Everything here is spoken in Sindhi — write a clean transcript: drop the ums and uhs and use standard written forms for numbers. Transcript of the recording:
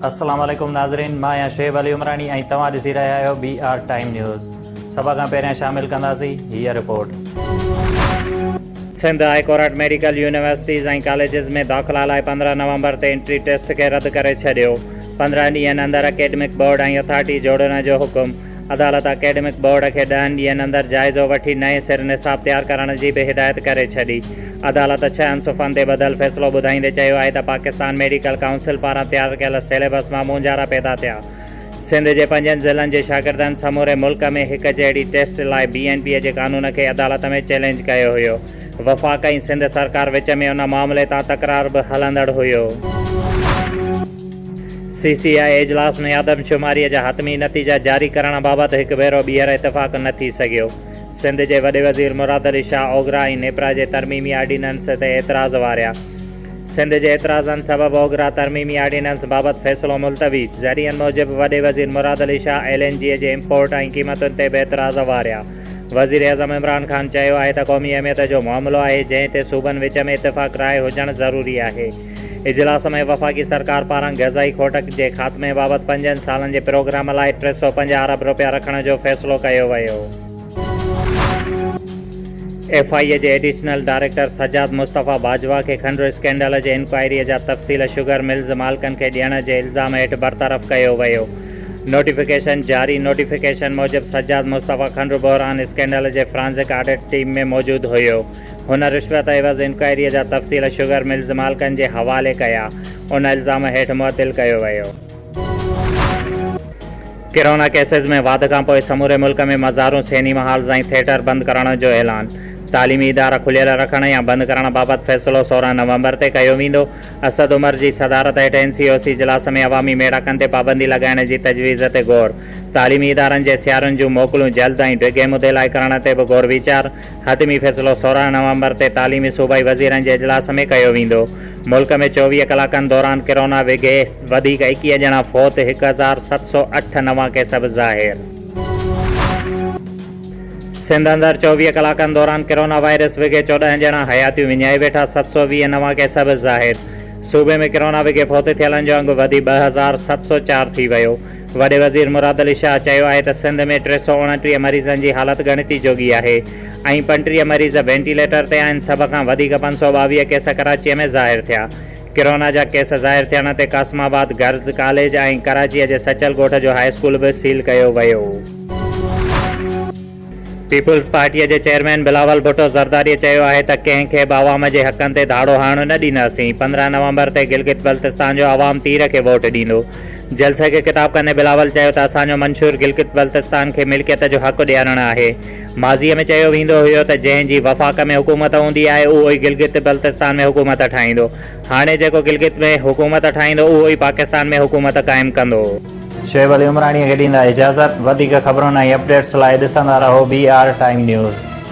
السلام عليڪم ناظرين مان آهيان شعيب علي عمراڻي ۽ توهان ڏسي رهيا آهيو بي آر ٽائيم نيوز سڀ کان پهريان شامل ڪنداسين هيء report. Sindh high court medical universities ۽ colleges ۾ داخلا لاء 15 نومبر تي انٽري ٽيسٽ کي رد ڪري ڇڏيو، 15 ڏينهن اندر اڪيڊمڪ بورڊ ۽ اٿارٽي جوڙڻ جو حڪم، عدالت اڪيڊمڪ بورڊ کي ڏهن ڏينهن اندر جائزو وٺي نئين سر نصاب تيار ڪرڻ جي به هدايت ڪري ڇڏي. عدالت ڇهن صفحن تي ٻڌل فيصلو ٻڌائيندي چيو آهي ته پاڪستان ميڊيڪل ڪائونسل پاران تيار ڪيل سيليبس مان مونجهارا پيدا ٿيا. سنڌ جي پنجن ضلعن جي شاگردن سموري ملڪ ۾ هڪ جهڙي ٽيسٽ لاء بي اين پي جي قانون کي عدالت ۾ چئلينج ڪيو هيو. وفاق ۽ سنڌ سرڪار وچ ۾ ان معاملي تان تڪرار به هلندڙ هيو. سي سي آء اجلاس ۾ آدمشماري جا حتمي نتيجا جاري ڪرڻ بابت هڪ ڀيرو ٻيهر اتفاق نه ٿي سگهيو. سنڌ جي وڏي وزير مراد علي شاهه اوگرا ۽ نيپرا جي ترميمي آرڊيننس تي اعتراض واريا. سنڌ جي اعتراضن سبب اوگرا ترميمي آرڊيننس بابت فيصلو ملتوي. ذريعن موجب وڏي وزير Murad Ali Shah L N G جي امپورٽ ۽ قيمتن تي به اعتراض واريا. وزيراعظم عمران خان چيو آهي ته قومي اهميت جو معاملو آهي جنهن تي صوبن وچ ۾ اتفاق راء هجڻ ضروري آهي. اجلاس ۾ وفاقي سرڪار پاران غذائي کوٽ جي خاتمي بابت پنجن سالن جي پروگرام لاء 350 ارب رپيا رکڻ جو فيصلو ڪيو ويو. ايف I اي جي ايڊيشنل ڊائريڪٽر سجاد مصطفيٰ باجوا کي کنڊ اسڪينڊل جي انڪوائري جا تفصيل شگر ملز مالڪن کي ڏيڻ جي الزام هيٺ برطرف ڪيو ويو. نوٽيفڪيشن جاري نوٽيفڪيشن موجب سجاد مصطفيٰ کنڊ بحران اسڪينڊل جي فرانزڪ آڊٽ ٽيم ۾ موجود هيو. هن رشوت عيوض انڪوائريء جا تفصيل شگر ملز مالڪن جي حوالي ڪيا، ان الزام هيٺ معطل ڪيو ويو. ڪرونا ڪيسز ۾ واڌ کانپوء سموري ملڪ ۾ مزارون، سئنيما هالز ۽ ٿيٽر بند ڪرڻ جو اعلان، تعليمي ادارا کليل رکڻ يا بند ڪرڻ بابت فيصلو 16 نومبر تي ڪيو ويندو، اسد عمر جي صدارت هيٺ اين سي او سي اجلاس ۾ عوامي ميڙاڪن تي پابندي لڳائڻ جي تجويز تي غور، تعليمي ادارن جي سيارن جون موڪلون جلد ۽ ڊگهي مدي لاء ڪرڻ تي به غور ويچار، حتمي فيصلو 16 نومبر تي تعليمي صوبائي وزيرن جي اجلاس ۾ ڪيو ويندو. ملڪ ۾ 24 ڪلاڪن دوران ڪرونا وگهي وڌيڪ 21 ڄڻا فوت، 1708 نوان ڪيس به ظاهر. سنڌ اندر 24 ڪلاڪن دوران ڪرونا وائرس وگهي 14 ڄڻا حياتيون وڃائي ويٺا، 720 نوان ڪيس به ظاهر. صوبي ۾ ڪرونا وگهي فوت ٿيلن جو انگ وڌي 2704 ٿي ويو. وڏي وزير مراد علي شاهه چيو آهي ته سنڌ ۾ 329 مريضن جي حالت ڳڻتي جوڳي آهي ۽ 35 مريض وينٽيليٽر تي آهن، سڀ کان وڌيڪ 522 ڪيس ڪراچي ۾ ظاهر ٿيا. ڪرونا جا ڪيس ظاهر ٿيڻ تي قاسم آباد گرلز ڪاليج ۽ ڪراچي جي سچل ڳوٺ جو هاء اسڪول به سيل ڪيو ويو. پيپلز پارٽيء جي چيئرمين بلاول ڀٽو زرداريء چيو آهي ته ڪنهن کي به عوام جي حقن تي ڌاڙو هڻڻ نه ڏينداسين، 15 نومبر تي گلگت بلتستان جو عوام تير کي ووٽ ڏيندو. جلسي کي خطاب ڪندي بلاول چيو ته اسان جو منشور گلگت بلتستان کي ملڪيت جو حق ڏيارڻ آهي، ماضيء ۾ چيو ويندو هيو ته جنهن جي وفاق ۾ حڪومت هوندي آهي اهو ئي گلگت بلتستان ۾ حڪومت ٺاهيندو، هاڻي جيڪو گلگت ۾ حڪومت ٺاهيندو اهو ئي پاڪستان ۾ حڪومت قائم ڪندو. شعيب علي عمراڻيء کي ڏيندا اجازت، وڌيڪ خبرن ۽ اپڊيٽس لاء ڏسندا رهو بي آر ٽائيم نيوز.